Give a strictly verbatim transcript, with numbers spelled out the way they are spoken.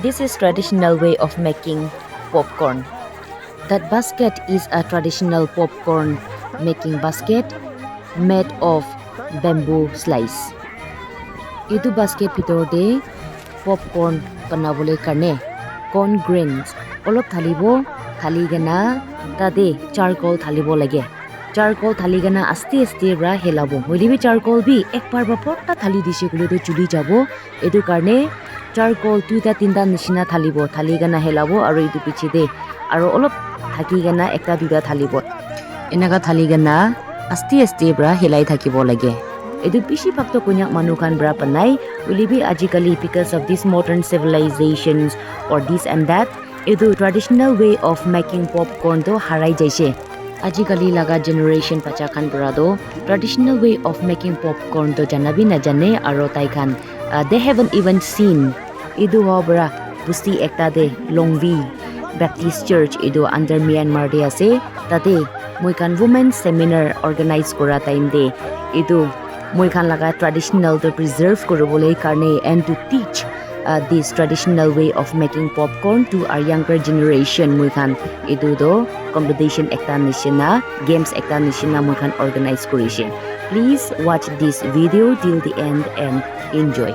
This is traditional way of making popcorn. That basket is a traditional popcorn making basket made of bamboo slice. Etu basket bhitor te popcorn banabole karne corn grains olop thalibo, thali kena tate charcoal thalibo lage. Charcoal thali kena aste aste para helabo. Hoile bi charcoal bi ek bar para bhorta thali dise koile toh juli jabo. Etu karne charcoal duita tinta nishina thalibo, thali kena helabo aru etu piche te aru olop thaki kena ekta duita thalibo. Enaka thali kena aste aste para helai thakibo lage. Etu bishi bhag toh Konyak manu khan para banai, hoile bi ajikali because of this modern civilizations or this and that, etu traditional way of making popcorn toh harai jaise. Ajikali laga generation bacha khan para toh traditional way of making popcorn toh jana bi najane, aro tai khan, uh, they haven't even seen. Etu hoa para busti ekta te Longvi Baptist Church etu under Myanmar te ase. Tate moi khan women seminar organize kura time te etu moi khan laga traditional to preserve kuribole karne and to teach uh, this traditional way of making popcorn to our younger generation. Moi khan etu to competition ekta nishina, games ekta nishina moi khan organize kurishe. Please watch this video till the end and enjoy.